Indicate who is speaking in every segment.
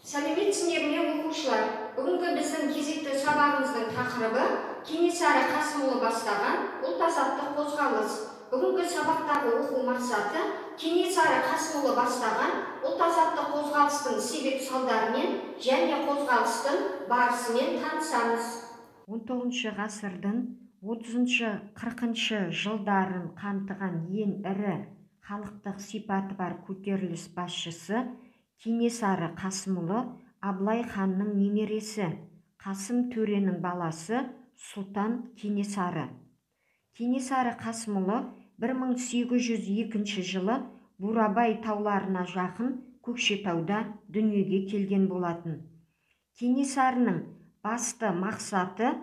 Speaker 1: Сәлеметсіңдер ме, оқушылар? Бүгінгі біздің кезекті сабағымыздың тақырыбы Кенесары Қасымұлы бастаған ұлт-азаттық қозғалыс. Бүгінгі сабақтағы оқу мақсаты Кенесары Қасымұлы бастаған ұлт-азаттық қозғалыстың себеп салдарымен және қозғалыстың барысымен танысамыз.
Speaker 2: 19 ғасырдың 30-40 жылдарын қамтыған ең ірі халықтық сипаты бар көтеріліс басшысы Кенесары Қасымұлы Абылай ханның немересі, Қасым төренің баласы Сұлтан Кенесары. Кенесары Қасымұлы 1802 жылы Бурабай тауларына жақын Көкшетауда дүниеге келген болатын. Кенесарының басты мақсаты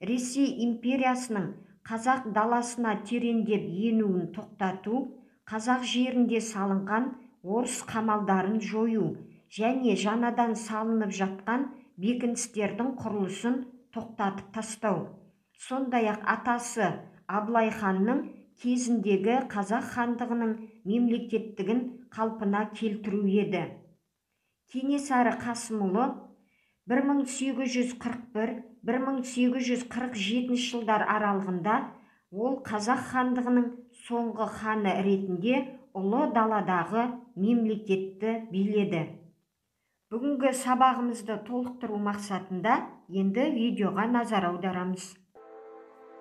Speaker 2: Ресей империясының қазақ даласына тереңдеп енуін тоқтату, қазақ жерінде салынған орыс қамалдарын жою және жаңадан салынып жатқан бекіністердің құрылысын тоқтатып тастау. Сондай-ақ атасы Абылай ханның кезіндегі қазақ хандығының мемлекеттігін қалпына келтіру еді. Кенесары Қасымұлы 1841-1847 жылдар аралығында ол қазақ хандығының соңғы ханы ретінде ұлы даладағы мемлекетті биледі. Бүгінгі сабағымызды толықтыру мақсатында енді видеоға назар аударамыз.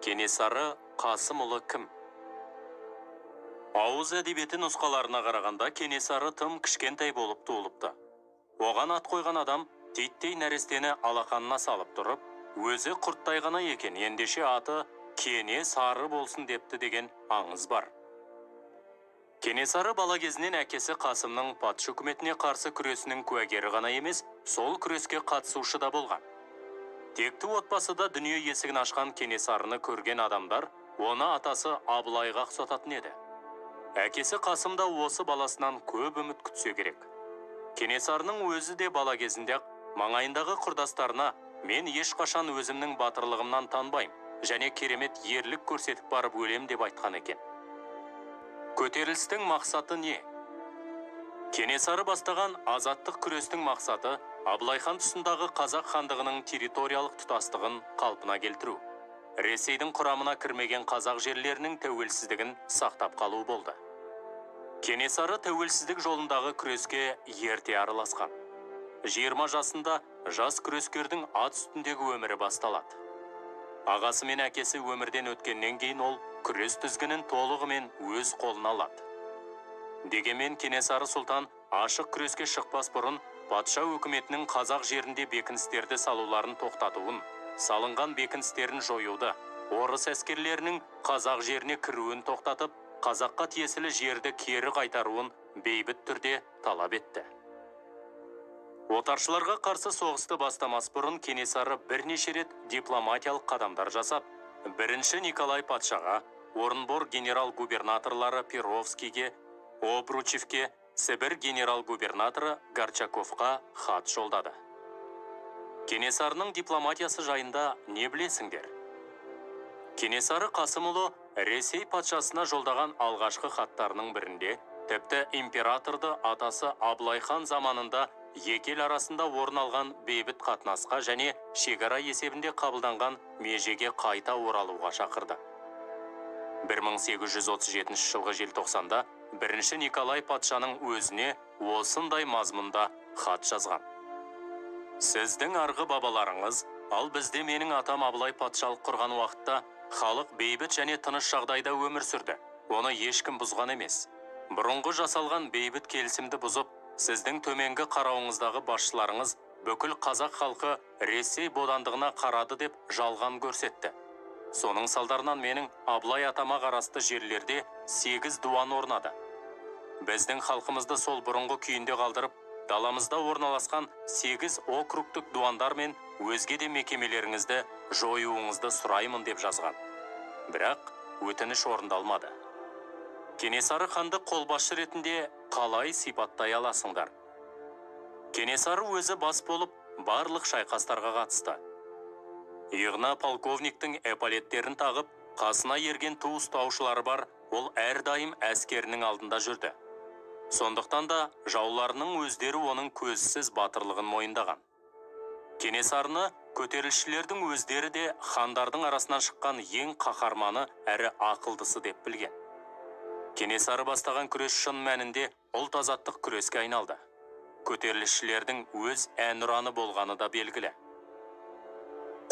Speaker 3: Кенесары Қасымұлы кім? Ауыз әдебиеті нұсқаларына қарағанда Кенесары тым кішкентай болып туылыпты. Оған ат қойған адам титтей нәрестені алақанына салып тұрып, өзі құрттай ғана екен, ендеше аты Кенесары болсын депті деген аңыз бар. Кенесары бала кезінен әкесі Қасымның патша үкіметіне қарсы күресінің куәгері ғана емес, сол күреске қатысушы да болған. Текті отбасыда дүние есігін ашқан Кенесарыны көрген адамдар оны атасы Абылайға ұқсататын еді. Әкесі Қасым да осы баласынан көп үміт күтсе керек. Кенесарының өзі де бала кезінде-ақ маңайындағы құрдастарына мен ешқашан өзімнің батырлығымнан танбаймын және керемет ерлік көрсетіп барып өлем деп айтқан екен. Көтерілістің мақсаты не? Кенесары бастаған азаттық күрестің мақсаты Абылай хан тұсындағы қазақ хандығының территориялық тұтастығын қалпына келтіру. Ресейдің құрамына кірмеген қазақ жерлерінің тәуелсіздігін сақтап қалу болды. Кенесары тәуелсіздік жолындағы күреске ерте араласқан. 20 жасында жас күрескердің ат үстіндегі өмірі басталады. Ағасы мен әкесі өмірден өткеннен кейін ол күрес тізгінін толығымен өз қолына алады. Дегенмен Кенесары сұлтан ашық күреске шықпас бұрын патша өкіметінің қазақ жерінде бекіністерді салуларын тоқтатуын, салынған бекіністерін жоюды, орыс әскерлерінің қазақ жеріне кіруін тоқтатып, қазаққа тиесілі жерді кері қайтаруын бейбіт түрде талап етті. Отаршыларға қарсы соғысты бастамас бұрын Кенесары бірнеше рет дипломатиялық қадамдар жасап, бірінші Николай патшаға, Орынбор генерал-губернаторлары Перовскийге, Обручевке, Сібір генерал-губернаторы Горчаковқа хат жолдады. Кенесарының дипломатиясы жайында не білесіңдер? Кенесары Қасымұлы Ресей патшасына жолдаған алғашқы хаттарының бірінде тіпті императорды атасы Абылай хан заманында екі ел арасында орын алған бейбіт қатынасқа және шекара есебінде қабылданған межеге қайта оралуға шақырды. 1837 жылғы желтоқсанда бірінші Николай патшаның өзіне осындай мазмұнда хат жазған. Сіздің арғы бабаларыңыз, ал бізде менің атам Абылай патшалық құрған уақытта халық бейбіт және тыныш жағдайда өмір сүрді. Оны ешкім бұзған емес. Бұрынғы жасалған бейбіт келісімді бұзып, сіздің төменгі қарауыңыздағы басшыларыңыз бүкіл қазақ халқы Ресей бодандығына қарады деп жалған көрсетті. Соның салдарынан менің Абылай атама қарасты жерлерде 8 дуан орнады. Біздің халқымызды сол бұрынғы күйінде қалдырып, даламызда орналасқан 8 округтік дуандар мен өзге де мекемелеріңізді жоюыңызды сұраймын деп жазған. Бірақ өтініш орындалмады. Кенесары ханды қолбасшы ретінде қалай сипаттай аласыңдар? Кенесары өзі бас болып, барлық шайқастарға қатысты. Иығына полковниктің эполеттерін тағып, қасына ерген ту ұстаушылары бар, ол әрдайым әскерінің алдында жүрді. Сондықтан да жауларының өздері оның көзсіз батырлығын мойындаған. Кенесарыны көтерілісшілердің өздері де хандардың арасынан шыққан ең қаһарманы әрі ақылдысы деп білген. Кенесары бастаған күрес шын мәнінде ұлт азаттық күреске айналды. Көтерілісшілердің өз әнұраны болғаны да белгілі.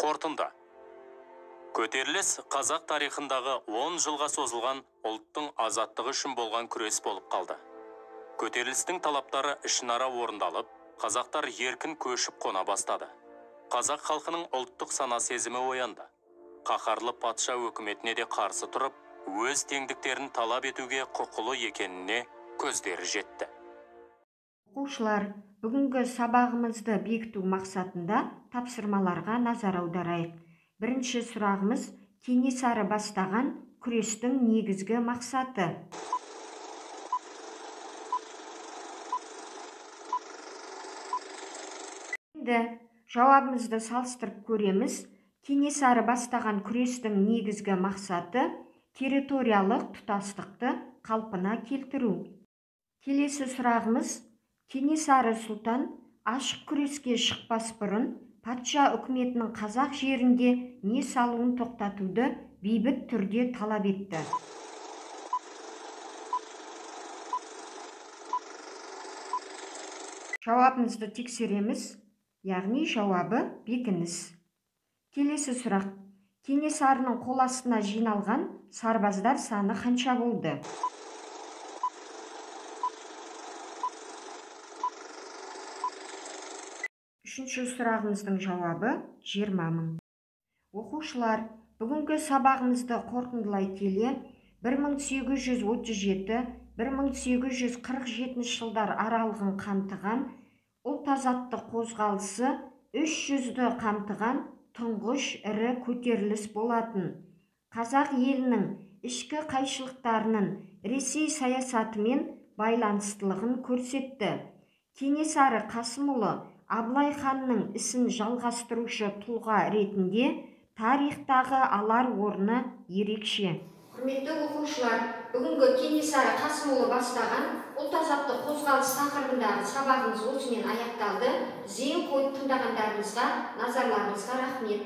Speaker 3: Қорытынды. Көтеріліс қазақ тарихындағы 10 жылға созылған ұлттың азаттығы үшін болған күрес болып қалды. Көтерілістің талаптары ішінара орындалып, қазақтар еркін көшіп қона бастады. Қазақ халқының ұлттық сана сезімі оянды. Қаһарлы патша өкіметіне де қарсы тұрып, өз теңдіктерін талап етуге құқылы екеніне көздері жетті.
Speaker 2: Оқушылар, бүгінгі сабағымызды бекіту мақсатында тапсырмаларға назар аударайық. Бірінші сұрағымыз Кенесары бастаған күрестің негізгі мақсаты. Енді жауабымызды салыстырып көреміз. Кенесары бастаған күрестің негізгі мақсаты территориялық тұтастықты қалпына келтіру. Келесі сұрағымыз Кенесары сұлтан ашық күреске шықпас бұрын патша үкіметінің қазақ жерінде не салуын тоқтатуды бейбіт түрде талап етті. Жауабымызды тексереміз, яғни жауабы бекініс. Келесі сұрақ. Кенесарының қол астына жиналған сарбаздар саны қанша болды? Үшінші сұрағымыздың жауабы 20 мың. Оқушылар, бүгінгі сабағымызды қорытындылай келе, 1837-1847 жылдар аралығын қамтыған ұлт азаттық қозғалысы 300-ді қамтыған тұңғыш ірі көтеріліс болатын. Қазақ елінің ішкі қайшылықтарының Ресей саясатымен байланыстылығын көрсетті. Кенесары Қасымұлы Абылай ханның ісін жалғастырушы тұлға ретінде тарихтағы алар орны ерекше.
Speaker 1: Құрметті оқушылар, бүгінгі Кенесары Қасымұлы бастаған ұлт азаттық қозғалыс тақырыбындағы сабағымыз осымен аяқталды. Зейін қойып тыңдағандарыңызға, назарларыңызға рахмет.